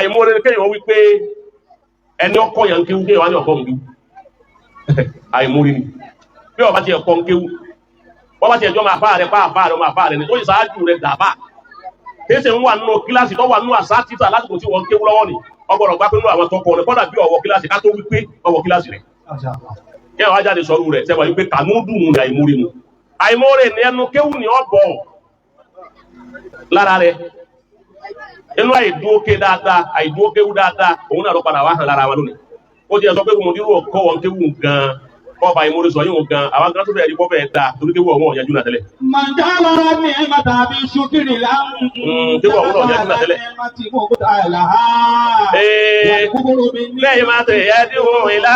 Àìmóore ni kéèyàn wí pé ẹni ọkọ yẹn ń kéwú, kéèyàn wá ní ọkọ ń kéwú. Àìmóore ni. Bí ọba tiẹ̀ kọ́ ń kéwú, wọ́n bá tiẹ̀ jọ máa fáà rẹ, fáà fáà rẹ, máa fáà rẹ ni, ó sì ṣáájú rẹ dàbà. Kéṣe ń wà nínú kíláàsì tó wà nínú àṣà títà lásìkò tí wọ́n ń kéwú lọ́wọ́ ni, ọgbọ́dọ̀ gbá pé nínú àwọn tọkọ rẹ, kọ́dà bí ọwọ́ kíláàsì ká tó wí pé ọwọ́ kíláàsì rẹ̀. Kí àwọn ajáde sọ̀rọ̀ rẹ̀ sẹ́wọ̀n wípé kànúdùn ní àìmóore nu. Àìmóore ní ẹnu kéwú ni ọ bọ̀ lára rẹ̀. Inú àìdúóké dáadáa, àìdúókéwú dáadáa, òun náà ló padà wá hàn lára wa lónìí. Ó ti ẹ̀ sọ pé mùdírù ọkọ̀ wọn kéwú gan-an, kọ́ba ìmúre sọ yíwọ̀n gan, àwọn kan tó fẹ́ rí kọ́ fẹ́ da torí kéwú ọ̀wọ́n ọ̀yanjú náà tẹ́lẹ̀. Màjálá ní màtà bí ṣúkìrì lámù. Kéwú ọ̀wọ́n ọ̀yanjú náà tẹ́lẹ̀. Lẹ́yìn máa tẹ̀ ẹ́ díhùn ilá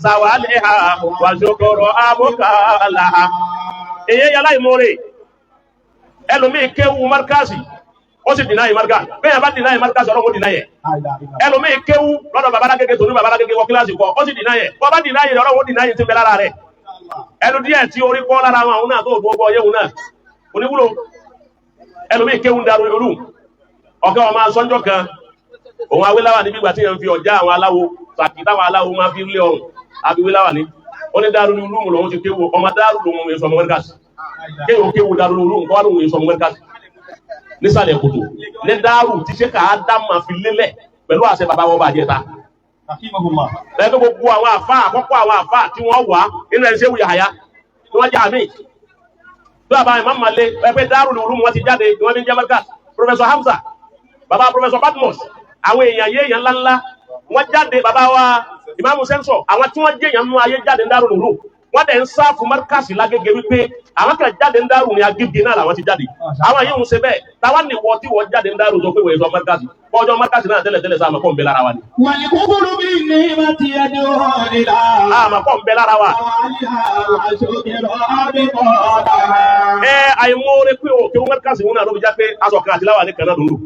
sàwálẹ̀ ha wàṣọkọrọ amúkàlà. Èyí yàrá ìmúre ẹlòmíì kéwú márkàsì, ó sì dìnnà yìí márkà. Bẹ́ẹ̀ bá dìnnà yìí márkàsì, ọlọ́wọ́ dìnnà yẹ. Ẹlòmíì kéwú lọ́dọ̀ babalágége, tòní babalágége wọ kíláàsì kọ, ó sì dìnnà yẹ. Bọ́ bá dìnnà yẹ, ọlọ́wọ́ dìnnà yìí ti bẹ lára rẹ̀. Ẹnu díẹ̀ tí orí kọ́ lára àwọn náà tó gbogbo ọyẹ́wò náà oníwúlò. Ẹlòmíì kéwú ń darú olú ọ̀kẹ́ ọmọ asọ́njọ́ kan, òun awéláwà níbi ìgbà tí yẹn ń fi ọjà àwọn aláwo sàkí táwọn aláwo máa fi lé ọrùn abiwéláwà ní. Ó ní darú olú lòun ti kéwú, ọmọ darú lòun èso ọmọ mẹ́ríkàsì. Kéwú kéwú darú olú nǹkan wà lòun èso ọmọ mẹ́ríkàsì nísàlẹ̀ kòtò ní dáàrú tí ṣe kà á dá máa fi lélẹ̀ pẹ̀lú àṣẹ bàbá wọn bàjẹ́ ta. Lẹ́gbẹ́ gbogbo àwọn àfa àkọ́kọ́, àwọn àfa tí wọ́n wà nínú ẹni ṣéwù Yàhàyà tí wọ́n jẹ́ àmì tí bàbá Imam Male ẹgbẹ́ dáàrú ní olúmu wọn ti jáde ní wọ́n fi ń jẹ́ Markaz. Professor Hamza, bàbá Professor Badmus, àwọn èèyàn yé èèyàn ńláńlá wọ́n jáde, bàbá wa Imam Sensor, àwọn tí wọ́n jẹ́ èèyàn nínú ayé jáde ń dáàrú ní olú, wọ́n dẹ̀ ń sáfù Markaz lágége wípé àwọn kan jáde ń dárò ní Agége náà làwọn ti jáde. Àwọn yìí ń ṣe bẹ́ẹ̀. Táwa ní wọ tí wọ́n jáde ń dárò tó pé wọ́n sọ Markaz bọ́jọ́ Markaz náà tẹ́lẹ̀ tẹ́lẹ̀ sáà mọ̀ ń bẹ lára wa ni. Wàlíkúkúrú bí ní màtí ẹni òrìlà. Àmọ́ kọ́ ń bẹ lára wa. Ẹ àìmọ́re pé o kí wọ́n Markaz wọn náà ló fi já pé aṣọ kan àti láwà ní kan náà ló ń lò,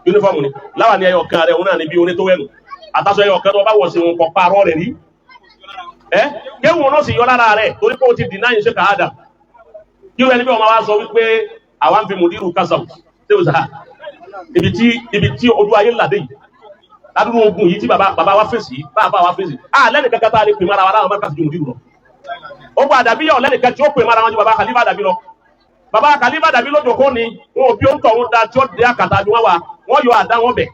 yúnífọ̀mù ni láwà ní ẹyọ kan rẹ̀, òun náà ní bí oní tó wẹ̀nù àtàṣọ ẹyọ kan tó bá wọ̀ sí wọn kọ parọ́ rẹ̀ rí. Ẹ kéwòn náà sì yọ lára rẹ̀ torí pé o ti dìnnà yìí ṣe kàádà. Kí wọ́n ẹni bí wọ́n máa wá sọ wípé àwa ń fi mùdírù kásá ṣé o sà ibi tí ojú ayé ńlá dé yìí, ládùúgbò ogun yìí tí bàbá bàbá wa fèsì yìí, bàbá wa fèsì à lẹ́nu kankan tá a lè pè mara wa láwọn Markaz ju mùdírù lọ. Ogun àdàbí yọ lẹ́nu kan tí ó pè mara wọn ju bàbá Khalifa àdàbí lọ. Bàbá Khalifa àdàbí lójó kó ni wọn ò bí ó ń tọ̀ wọn da tí ó dé àkàtà bí wọn wà, wọn yọ àdá wọn bẹ̀.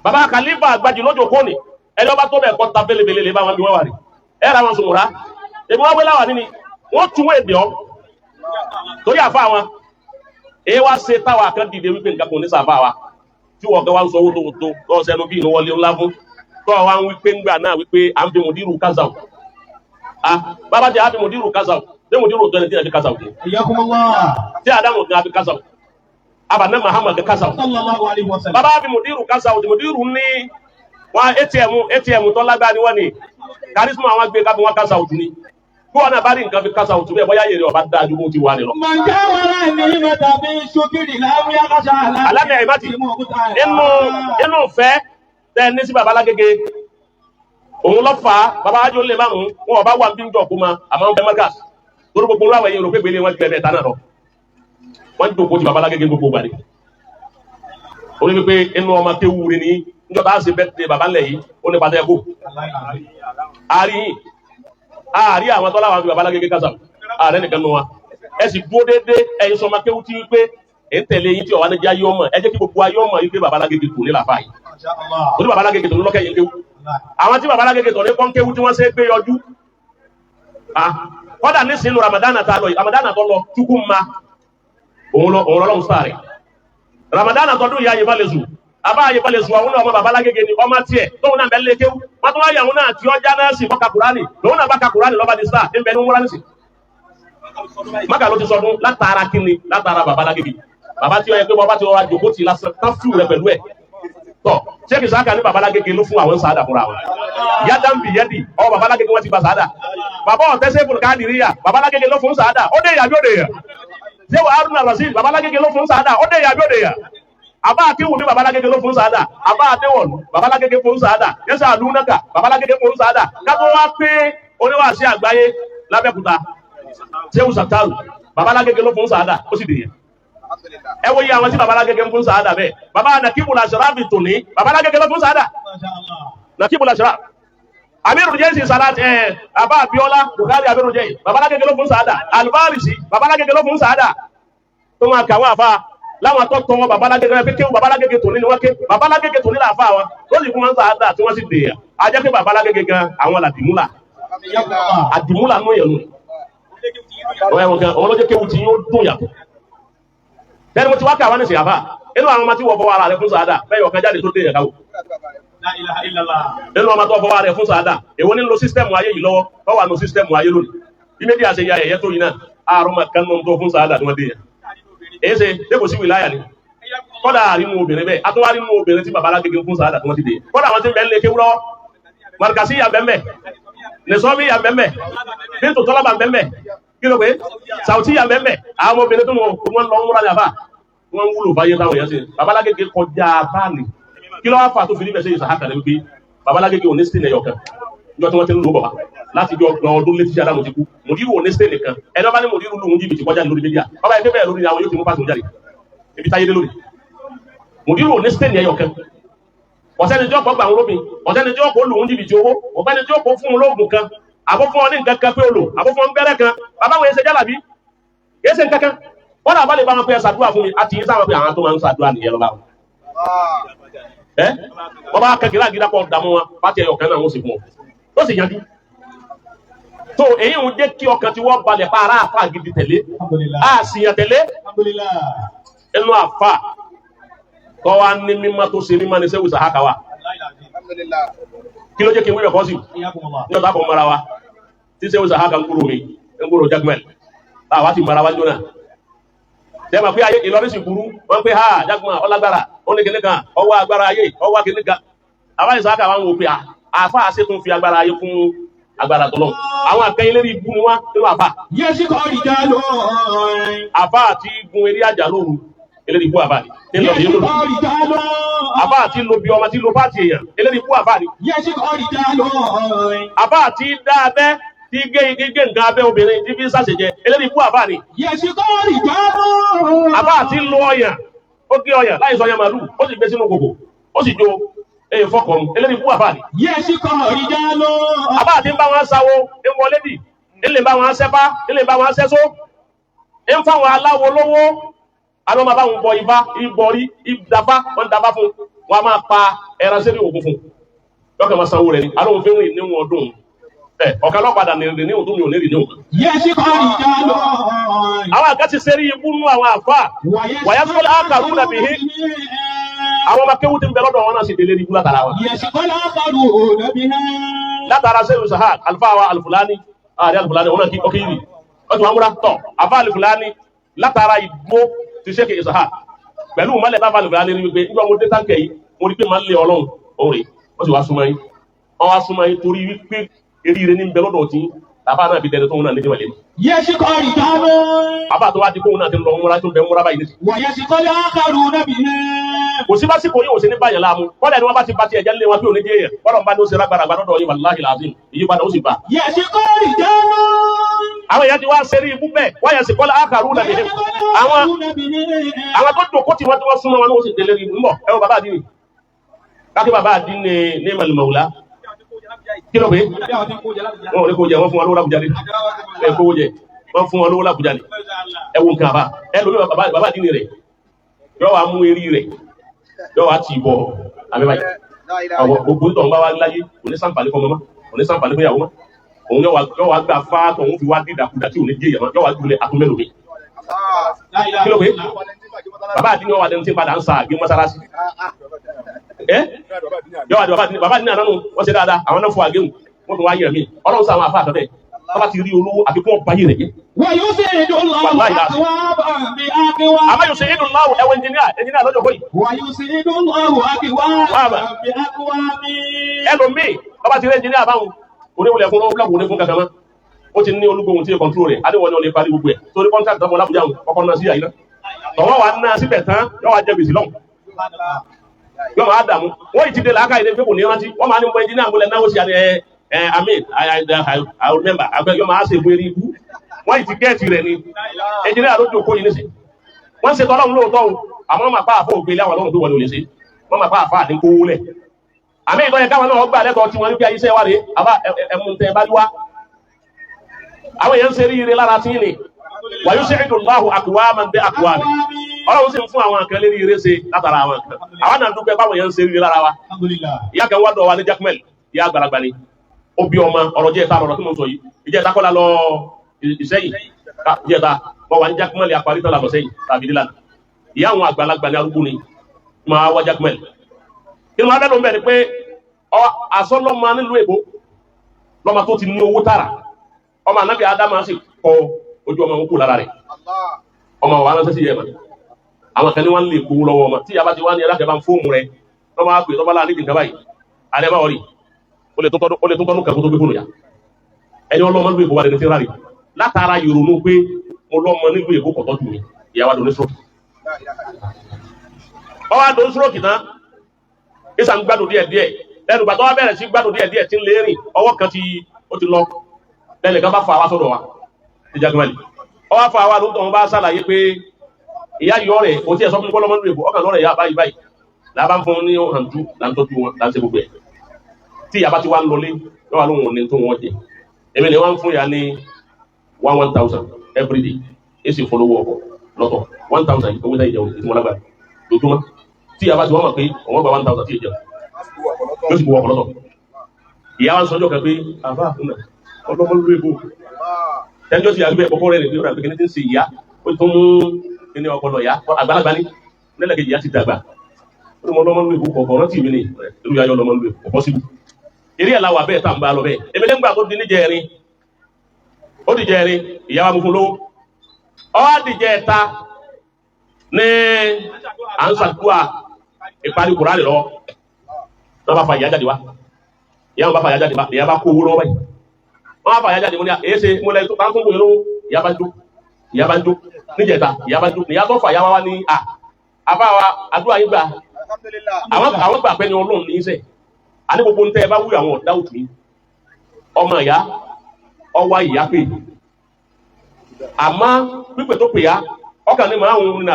Bàbá Khalifa àgbàjì lójó kó ni ẹni ọba tó bẹ̀ kọ́ ta belebele lè bá wọn bí wọn wà rí ẹ ra wọn sùnmùrà èmi wọn wé láwà níní wọn tún wọn èdè ọ torí àfa wọn. Èyí wá ṣe táwa kan dìde wípé nǹkan kò ní sàfà wa tí wọn kẹ wá ń sọ owó tó tó sẹnu bí inú wọlé ńlá fún tó wa ń wípé ńgbà náà wípé à ń fi mùdírù kásá o. Ah, bàbá tí a fi mùdírù kásá o, ṣé mùdírù tó ẹni tí a fi kásá o kì tí Adamu gan a fi kásá o, abanẹ Muhammad kásá o, bàbá fi mùdírù kásá o, tí mùdírù ní wọn ATM tó lágbára ni wọn ni karisma àwọn gbé káfí wọn kásá o tún ni bí wọn náà bá rí nǹkan fi kásá o tún bẹ́ẹ̀ bóyá yèrè ọba dáa ju bó ti wà ní lọ. Alámì àìmátì inú fẹ́ tẹ ní sí baba lágége, òun lọ fà á. Baba ájò lè máa mú wọn ọba wà bí ń jọ kó ma àmọ́ wọn bẹ Markaz torí gbogbo ńlá wẹ̀yìn rò pé gbélé wọn ju ẹ̀mẹ́ta náà lọ, wọn jòkó ti baba lágége gbogbo gbàdé. Ó ní wípé inú ọmọ kéwú rẹ ní níjọba á ṣe bẹ́ẹ̀ tẹ baba ńlẹ̀ yìí, ó ní pàtẹ́ kó àárí yìí àárí àwọn tọ́lá wọn fi baba lágége kásá ààrẹ nìkan nù wa. Ẹ sì dúró déédéé, ẹ̀yin sọmọ kéwú tí wípé ẹ̀ ń tẹ̀lé yín tí ọ̀wá ní jẹ́ ayé ọmọ. Ẹ jẹ́ kí gbogbo ayé ọmọ yìí pé baba lágége kò ní làfà yìí oní baba lágége tó ní lọ́kẹ́ yìí kéwú. Àwọn tí baba lágége tó ní kọ́ń kéwú tí wọ́n ṣe é gbé yọjú. Kọ́dà ní sínú Ramadana tá a lọ yìí, Ramadana tó lọ tukú ma òun lọ, òun lọ́lọ́run sáré Ramadana tọdún yìí, ayé balẹ̀ sùn àbá ayé balẹ̀ sùn. Àwọn ọmọ baba lágége ni ọmọ tiẹ̀ tóun náà bẹ́ẹ̀ lé kéwú wọ́n tún wáyé àwọn náà tí ọjà náà sì kọ́ ka Kùránì, lòun náà bá ka Kùránì lọ́ba di sáà ń bẹ ní wúrà nísì maka ló ti sọdún. Látara kíni? Látara baba lágége, baba tí ó yẹ pé bàbá tí ó wá jòkó tì lásán tán fíw rẹ pẹ̀lú ẹ̀ tọ sẹ́kì sáka ní baba lágége ló fún àwọn sáadà fúnra wọn yádà ń bì yẹ́dì ọ baba lágége wọn ti gba sáadà. Baba ọ̀tẹ́sẹ̀ fún káàdìríyà, baba lágége ló fún sáadà, ó dé yàbí ó dé yà. Sẹ́wọ̀n Haruna Rasheed, baba lágége ló fún sáadà, ó dé yàbí ó dé yà. Àbá akéwùmí, baba lágége ló fún sáadà. Àbá adéwọ̀lú, baba lágége fún sáadà. Yẹsẹ àlùnáka, baba lágége fún sáadà. Kátó wá pé oníwàásí àgbáyé lábẹ́kúta, sẹ́wọ̀n sàtàrù, baba lágége ló fún sáadà, ó sì dè yẹn. Ẹ wo iye àwọn tí babalágége ń fún sàádà bẹ́ẹ̀. Baba Nakibul Ashrafi tòní, babalágége ló fún sàádà. Nakibul Ashraf. Amiru Jẹ́sì Salat ẹ̀ Abba Abiola Bukari Amiru Jẹ́sì, babalágége ló fún sàádà. Albarisi, babalágége ló fún sàádà. Tó máa kà wọ́n àfa láwọn tó tọ́ wọn babalágége pé kéwù babalágége tòní ni wọ́n ké babalágége tòní là fà wọn tó sì fún wọn sàádà tí wọ́n sì dè yà. A jẹ́ pé babalágége gan àwọn làdìmúlà. Àdìmúlà nù yẹn nù. Ọ̀rẹ́ wọn gan, òun ló jẹ́ kéwù tí yóò dùn yàtọ̀. Bẹ́ẹ̀ni mo ti wá kà wá ní ìsìn àfà. Inú àwọn ọmọ tí wọ́n fọwọ́ ara rẹ̀ fún sàádà, bẹ́ẹ̀ ọ̀kan jáde tó dé yẹn káwò. Nínú ọmọ tó fọwọ́ ara rẹ̀ fún sàádà, èwo ní lo sísítẹ́mù ayé yìí lọ́wọ́, tó wà nù sísítẹ́mù ayé lónìí. Bí méjì àṣẹ ya ẹ̀yẹ tó yìí náà, àrùn máa kán nù tó fún sàádà tí wọ́n dé yẹn. Èyí ṣe, ṣé kò sí wìláyà ni? Kọ́dà àrínú obìnrin bẹ́ẹ̀, a tún wá rínú obìnrin tí bàbá alágége fún sàádà tí wọ́n ti dé yẹn. Kọ́dà àwọn tí ń bẹ ń lé kéwú lọ́wọ́, Markasi yà bẹ́ẹ̀ Nìsọ́mí yà bẹ́ẹ̀ Bíntù Tọ́lábà bẹ́ẹ̀ kí ló pé Sàwùtí yà bẹ́ẹ̀ àwọn obìnrin tó wọ́n lọ ń múra ní àfà wọ́n ń wúlò fáyé táwọn èèyàn ṣe babalágége kọjá báàlì kí ló wá fà tó fi níbẹ̀ ṣe ìsàhákà ní wípé babalágége ò ní sítì ẹ̀yọ̀ kan níjọ́ tí wọ́n ti ń lò bọ̀ wá láti bí ọgbọ̀n ọdún létí sí Adamu ti kú mùdírù ò ní sítì nìkan ẹni wọ́n bá ní mùdírù lòun jìbìtì kọjá lórí mídíà ọba ẹgbẹ́ bẹ́ẹ̀ lórí àwọn yóò ti mú pàṣẹ jáde ibi táyé dé lórí mùdírù ò ní sítì ẹ̀yọ̀ kan ọ̀sẹ́ni tí ọkọ̀ gbà ń rómi ọ̀sẹ́ni tí ọkọ̀ lòun jìbìtì owó ọ̀sẹ́ni tí ọkọ̀ fún un lóògùn kan àbó fún ọ ní nǹkan kan pé o lò àbó fún ọ ń gbẹ́rẹ́ kan bàbá wọn ṣe jálàbí kìí ṣe nǹkan kan wọ́n náà bá lè bá wọn pé ẹ ṣàdúrà fún mi àti yín sáwọn pé àwọn tó máa ń ṣàdúrà nìyẹn lọ́ba wọn. Ẹ wọ́n bá kẹ́kẹ́ láàgídá pọ̀ dààmú wọn bá ti ẹyọ kan náà wọ́n sì fún ọ ó sì yanjú. Tó èyí ń jẹ́ kí ọkàn tí wọ́n balẹ̀ pa ara àfa gidi tẹ̀lé a sì yàn tẹ̀lé inú àfa kọ́ wa ní mímọ́ tó ṣe mímọ́ ní sẹ́wù sàhákà wa kí ló jẹ́ kí n wíwẹ̀ kọ́ sí ní ọ̀tá kan mara wa tí sẹ́wù sàhákà ń kúrò mi ń kúrò Jagmel táwa ti mara wa jóná sẹ́wọ̀n pé ayé Ìlọrin sì burú wọ́n pé ha Jagmel ọlágbára ó ní kíní kan ọwọ́ agbára ayé ọwọ́ kíní kan àwa ìsàhákà wa ń wò pé àfa àṣetún fi agbára ayé fún agbára tọ́lọ́ àwọn akẹ́yìn lérí ibú ni wọ́n nínú àfa àfa àti gun eré àjà lóru eléyìí ibú àfa ni ń lọ bí lóru àfa àti lo bí ọmọ tí lo pàtì èèyàn eléyìí ibú àfa ni àfa àti dá abẹ́ tí gé igi gé nǹkan abẹ́ obìnrin tí fi ń sàṣejẹ eléyìí ibú àfa ni àfa àti lo ọyàn ó gé ọyàn láì sọ ọyàn màlúù ó sì gbé sínú kòkò ó sì jó èyí fọkàn eléyìí ibú àfa ni. Àbá àti ń bá wọn sáwó ń wọlé bì ń lè bá wọn sẹ́fá ń lè bá wọn sẹ́só ń fáwọn aláwo lówó àwọn ọmọ báwọn bọ ifá ìbọrí ìdàfá wọn dàfá fún wọn a máa pa ẹran sẹ́ni ògùn fún lọ́kàn máa sanwó rẹ̀ ni àlọ́ òun fi ń rìn níwọ̀n ọdún ẹ ọ̀kan lọ́padà ní rìn níwọ̀n tó mi ò ní rìn níwọ̀n. Àwọn àká ti sẹ́rí ibú nú àwọn àfà wàyà sọ́lá àkàrú nàbì hí àwọn ọmọ kéwú ti ń bẹ lọ́dọ̀ wọn náà sì délé ibú látara wọn. Látara sẹ́yìn sahak alfa wa alfulani ààrẹ alfulani wọn náà kí ọkì yìí wọ́n ti wọ́n múra tọ̀ àfa alfulani látara ìgbó ti ṣe kìí sahak pẹ̀lú mọ́lẹ̀ bá alfulani rí wípé nígbà mo dé táǹkẹ̀ yìí mo rí pé máa ń lé ọlọ́run òun rè wọ́n sì wá súnmọ́ yín wọ́n wá súnmọ́ yín torí wípé eríire ní bẹ lọ́dọ̀ tí bàbá náà fi dẹni tóun náà nídìí wọlé. Bàbá tó wá di kóun náà ti lọ múra tó ń bẹ múra báyìí nísìnyí. Kò sí básìkò yóò ṣe ní báyìí láàmú kọ́lá ẹni wọ́n bá ti ba tiẹ̀ jẹ́ lé wọn pé òní jẹ́ èèyàn kọ́lá ń bá ní ó ṣe lágbára lọ́dọ̀ yìí wàláhì làzim ìyípadà ó sì bá. Àwọn èèyàn ti wá ṣeré ibú bẹ́ẹ̀ wọ́n yẹn sì kọ́lá ákàrú nàbì hìm. Àwọn tó dòkó tí wọ́n tí wọ́n súnmọ́ wọn ní ó sì délé rí ń bọ̀ ẹ wọ bàbá àdínì. Kákí bàbá àdínì ní màlìmọ̀wùlá. Kí ló pé? Wọn ò ní kó jẹ, wọ́n fún wọn lówó l'Àbújá ni. Ẹ kówó jẹ, wọ́n fún wọn lówó l'Àbújá ni. Ẹ wo nǹkan àbá, ẹ lómi bàbá àdínì rẹ̀, yọ wá mú eré rẹ̀, yọ wá tì í bọ̀ àmì báyìí. Àwọn gbogbo tó ń bá wa láyé, kò ní ṣàǹfààní fún ọmọ mọ́, kò ní ṣàǹfààní fún ìyàwó mọ́. Òun yọ wá gbà fá tòun fi wá dídàkudà tí ò ní jẹ́ ìyàwó, yọ wá jùlẹ̀ àtúnmẹ́lòmí. Kí ló pé? Bàbá àdínì wà lẹ́nu tí ń padà ń sa àgé mọ́sálásí. Ẹ́ yọ wá di bàbá àdínì àná nù, wọ́n ṣe dáadáa, àwọn náà fọ àgéhùn, wọ́n tún wá yẹ̀ mí. Ọlọ́run sọ àwọn àfa àtọ́tẹ̀, bàbá ti rí olówó àfikún ọba yìí rẹ̀ jẹ́. Àmọ́ yóò ṣe é dùn láwù ẹwọ ẹnjìníà ẹnjìníà lọ́jọ́ kọ́ yìí. Ẹlòmíì bàbá ti rí ẹnjìníà báwọn oníwòlẹ̀ fún ọlọ́wọ́ òní fún kankan mọ́. Ó ti ní olúgbòhun tí ó kọ̀ntró rẹ̀, adéwọ̀ ni ó lè parí gbogbo ẹ̀. Torí kọ́ńtàkì tọ́mọ lábújá òun, ọkọ̀ náà sí àyíná. Tọ̀wọ́ wa ná síbẹ̀ tán, yọ wá jẹ gbèsè lọ́hùn. Yọ máa dààmú. Wọ́n yìí ti dé làákà ìdè pé kò ní rántí. Wọ́n máa ní mọ ẹnjìníà múlẹ̀ náwó sí àná ẹ amin I remember. Àgbẹ̀ yọ máa ṣe ìwé rí ibú. Wọ́n yìí ti gẹ́ẹ̀tì rẹ̀ ni. Ẹnjìníà ló jókòó yìí nísìn. Wọ́n ṣe tọ́lọ́run lóòótọ́ o, àmọ́ wọ́n máa pa àfọ ògbélé àwọn ọlọ́run tó wọlé olè ṣe, wọ́n máa pa àfọ àdínkù lẹ̀. Àmì ìtọ́yẹ káwọn náà gbà lẹ́tọ̀ọ́ tí wọ́n ní bí ayé wà rèé, àbá ẹmu tẹ bá wá. Àwọn èèyàn ń ṣe ríire lára tí ní wàyú sí ìdùnláhù àkùwá máa ń dé àkùwá mi. Ọlọ́run sì ń fún àwọn kan lérí ire ṣe látara àwọn kan. Àwọn náà dúpẹ́ báwọn èèyàn ń ṣe ríire lára wa. Alhamdulillah. Ìyá kan wá dọ̀ wa ní Jacmel, ìyá àgbàlagbà ni. Ó bí ọmọ ọ̀rọ̀ jẹ́ ìta lọ̀rọ̀ tí mo ń sọ yìí. Ìjẹta kọ́lá lọ Ìṣẹ́yìn. Ìjẹta wọ́n wà ní Jacmel, àparí tán làbọ̀ sẹ́yìn tàbí dílànà. Ìyá àwọn àgbàlagbà ní arúgbó ni máa wá Jacmel. Inú abẹ́ ló ń bẹ̀ ni pé àsọlọ́mọ nílùú Èkó, lọ́mọ tó ti ní owó tààrà, ọmọ ànábì Ádámù sì kọ ojú ọmọ òun kù lára rẹ̀. Ọmọ wa ránṣẹ́ sí yẹn mọ́. Àwọn kan ní wọ́n lè gbowó lọ́wọ́ ọmọ tí ìyá bá ti wá ní ẹlẹ́kẹ̀ẹ́ bá ń fóòmù rẹ̀ lọ́mọ á pè tọ́ba láàrin nǹkan báyìí alẹ́ bá wọlé, ó lè tún tọ́nu kẹ́kọ́ tó gbé fóònù yá. Ẹni ọlọ́mọ nílùú Èkó wà lẹ́ni tí ń ráre látara ìrònú pé mo lọ́mọ nílùú Èkó kọ̀tọ́ jù mí. Ìyá wa dòní stroke, ọwọ́ àdó stroke tán, ìsà ń gbádùn díẹ̀ díẹ̀. Lẹ́nu gbàtọ́ wa bẹ̀rẹ̀ sí gbádùn díẹ̀ díẹ̀ tí ń lé rìn, ọwọ́ kan ti ó ti lọ. Lẹ́nu kan bá fa wa sọ́dọ̀ wa ti Jacmel, ọwọ́ fa wa lóòótọ́, wọn bá ṣàlàyé pé ìyá yọ rẹ̀ kò tí ẹ̀ sọ fún mi kọ́ lọ́mọ nílùú Èkó, ọkàn lọ́rẹ̀ yá báyìí báyìí làbá ń fún ní hàǹtú, là ń tọ́jú wọn, là ń ṣe gbogbo ẹ̀. Tí ìyá bá ti wá ń lọlé lọ́wọ́ lóhùn òní tó wọ́n jẹ, èmi ni wọ́n ń fún ya ní one one thousand every day, èsì fọlọ́wọ́ ọkọ̀ lọ́tọ̀ 1,000 owó táyì jẹun ìtumọ̀ lágbàá lójúmọ́. Tí ìyá bá ti wọ́n mọ̀ pé òun gba 1,000 tí ì jẹun, yóò sì bu ọkọ̀ lọ́tọ̀. Ìyá wa ń sọjọ́ kan pé àbá àfúnà ọlọ́mọ lórí èbó tẹ́jọ́ sì àgbẹ̀ ọkọ rẹ̀ nìgbẹ́ rẹ̀ pé kí ní ti ń ṣe ìyá, ó tún mú kíní ọpọlọ ìyá àgbàlagbà ní lẹ́lẹ́kejì, ìyá ti dàgbà. Ó ní mo lọ́mọ lórí èbó kọ̀ọ̀kan rántí mi ní ìlú ayọ́ lọ́mọ lórí èbó kọ̀ọ̀kan síbu. Eré ẹ̀ la wà bẹ́ẹ̀ tá à ń bá lọ bẹ́ẹ̀. Èmi lẹ́gbàá tó di níjẹrin, ó di jẹrin, ìyá wa mú fún lówó. Ó wá di jẹta ní à ń ṣàdúrà ìparí Kùránì lọ́wọ́, wọ́n bá fa ìyá jáde wá. Ìyá wọn bá fa ìyá jáde wá, ìyá bá kó owó lọ́wọ́ báyìí. Wọ́n bá fa ìyá jáde, mo ní èyí ṣe mo lẹ tó bá ń tó ń bòye lówó. Ìyá bá ń jó, ìyá bá ń jó níjẹta, ìyá bá ń jó. Ìyá tó fà ìyá wa wá ní à àbá wa àdúrà yín gbà. Àwọn gbà pé ní Ọlọ́run ní í sẹ̀ àní gbogbo ń tẹ́ ẹ bá wúyọ àwọn ọ̀dá òtún yìí. Ọmọ ìyá ọwá ìyá pè, àmọ́ pípè tó pè ya ọkàn ní màá ń nà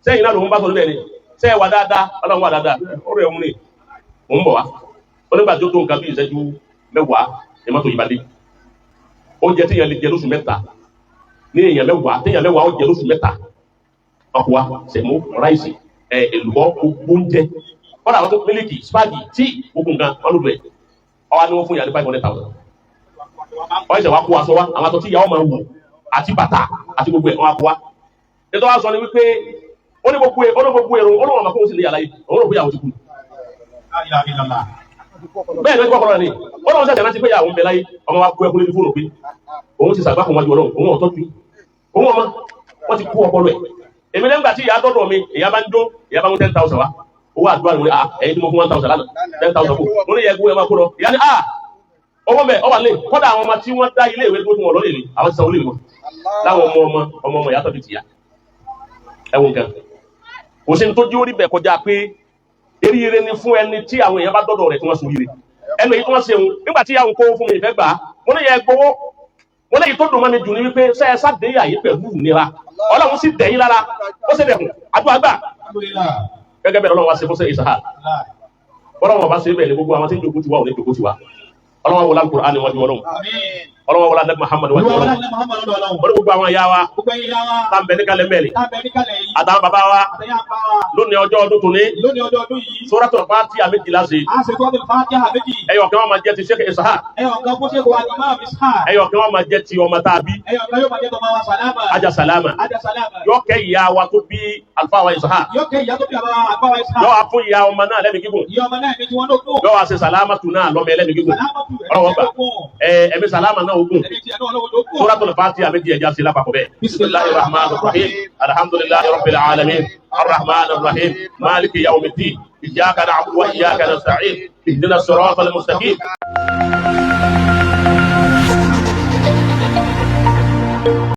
sẹ́yìn náà lòun bá sọ níbẹ̀ ni sẹ́yìn wà dáadáa, Ọlọ́run wà dáadáa, ọ̀rọ̀ ẹ̀ ń rìn òun bọ̀ wá. Onígbà tó tó nǹkan bí ìṣẹ́jú 10 ní mọ́tò yìí bá dé. Oúnjẹ téèyàn lè jẹ lóṣù 3 ní èèyàn 10, téèyàn 10 ó jẹ lóṣù 3, ọkọ̀ wa sẹ̀mó, ráìsì, ẹ̀ èlùbọ́, gbogbo oúnjẹ, kọ́dà àwọn tó mílíkì, spagi, tíì, gbogbo nǹkan wọn ló bẹ̀. Ọwọ́ ni wọ́n fún yàrá ní 500,000. Wọ́n ṣẹ̀ wá kó aṣọ wa, àwọn aṣọ tí ìyàwó máa wù àti bàtà àti gbogbo ẹ̀ wọ́n á kó wa. Nítorí wọ́n sọ ni wípé ó ní gbogbo èrò ó lóun ọmọ kóun sì ní yàrá yìí, òun rò pé ìyàwó ti kú. La ilaha illallah. Bẹ́ẹ̀ ni wọ́n ti kọ́kọ́ rẹ̀ ni ó lóun ṣẹ̀ṣẹ̀ rántí pé ìyàwó ń bẹ láyé. Ọmọ wa kú ẹkú lórí fóònù pé òun ti sàgbákùn wájú Ọlọ́run, òun ọ̀tọ́jú òun ọmọ wọ́n ti kú ọpọlọ ẹ̀. Èmi lẹ́gbàá tí ìyá dọ́dọ̀ mi, ìyá bá ń jó, ìyá bá ń 10,000 wá, owó àdúrà ni. Mo ní ah, ẹ̀yin tí mo fún 1,000 lánàá, 10,000 kù. Mo ní yẹ kó ẹ máa kó lọ. Ìyá ni ah, owó mẹ ọwà lè kọ́dà. Àwọn ọmọ tí wọ́n dá ilé ìwé tó fún wọn lọ́lẹ̀ mi, àwọn ti sanwó lè wọn láwọn ọmọ ọmọ ọmọ ọmọ ìyá tó fi tìyà ẹ̀wọ̀n kan. Kò sí ní tó jí orí bẹ̀ kọjá pé eríire ni fún ẹni tí àwọn èèyàn bá dọ́dọ̀ rẹ̀ tí wọ́n sọ oríire ẹnu èyí tí wọ́n ṣe òun. Nígbà tí ìyá òun kó fún mi ìfẹ́ gbà á, mo ní yẹ gbowó. Mo léyìí tó dùn mọ́ mi jù ní wípé ṣe ẹ sáde yà yìí pẹ̀lú ìnira, Ọlọ́run sì dẹ̀yìn lára, ó sì dẹ̀kùn àdúrà gbà. Alhamdulillah. Gẹ́gẹ́ bẹ́ẹ̀ Ọlọ́run wá ṣe fún sẹ́ Ìsàhà. Allah. Ọlọ́run ọba ṣe bẹ́ẹ̀ ni gbogbo àwọn tí ń jòkó tiwa ò ní jòkó tiwa. Ọlọ́run wọlé Al-Qur'an ni wájú Ọlọ́run. Àmín. Ọlọ́run wọlé Anabi Muhammad wájú Olúwa Ọlọ́run. wọlé Muhammad lọ́dọ̀ Ọlọ́run. Wọ́n ní gbogbo àwọn ìyá wa Gbogbo ẹ̀yin ìyá wa. tá ń bẹ ní kalẹ̀ mẹ́rin Tá a bẹ ní kalẹ̀ yìí. àtàwọn bàbá wa Àtẹ̀yìn àpá wa. lónìí ọjọ́ ọdún tòní. Lónìí ọjọ́ ọdún yìí. Suratul Fatiha méjìlá sí. A ṣe Suratul Fatiha méjì. Ẹyọ kan wọn máa jẹ́ ti Sheikh Ishaq. Ẹyọ kan fún Sheikh wa Imam Ishaq. Ẹyọ kan wọn máa jẹ́ ti ọmọ tá a bí. Ẹyọ kan yóò máa jẹ́ tọmọ wa Sàlámà. Aja Salama. Aja Sàlámà. Yọ kẹ́ ìyá wa tó bí alfa wa Ishaq. Yóò kẹ́ ìyá tó bí àbá àgbà wa Ishaq. Yọ wá fún ìyá ọmọ náà lẹ́mìí gígùn. Ìyá ọmọ náà ní tí wọ́n ló kún. Yọ wá ṣe Sàlámà tù náà lọ́mọ ẹlẹ́mìí gígùn. Sàlámà tù. Ọlọ́wọ́ gbà ẹ ẹ̀mí Sàlámà náà ogun. Ẹ̀mí tí ẹ̀ náà lọ́wọ́ ló kún. Suratul Fatiha méjì ẹja sí lápapọ̀ bẹ́ẹ̀. Bismillahir rahmanir rahim, alhamdulillahi rabbil alamin, arrahmanir rahim, maliki yawmiddin, iyyaka na'budu wa iyyaka nasta'in, ihdinas siratal mustaqim.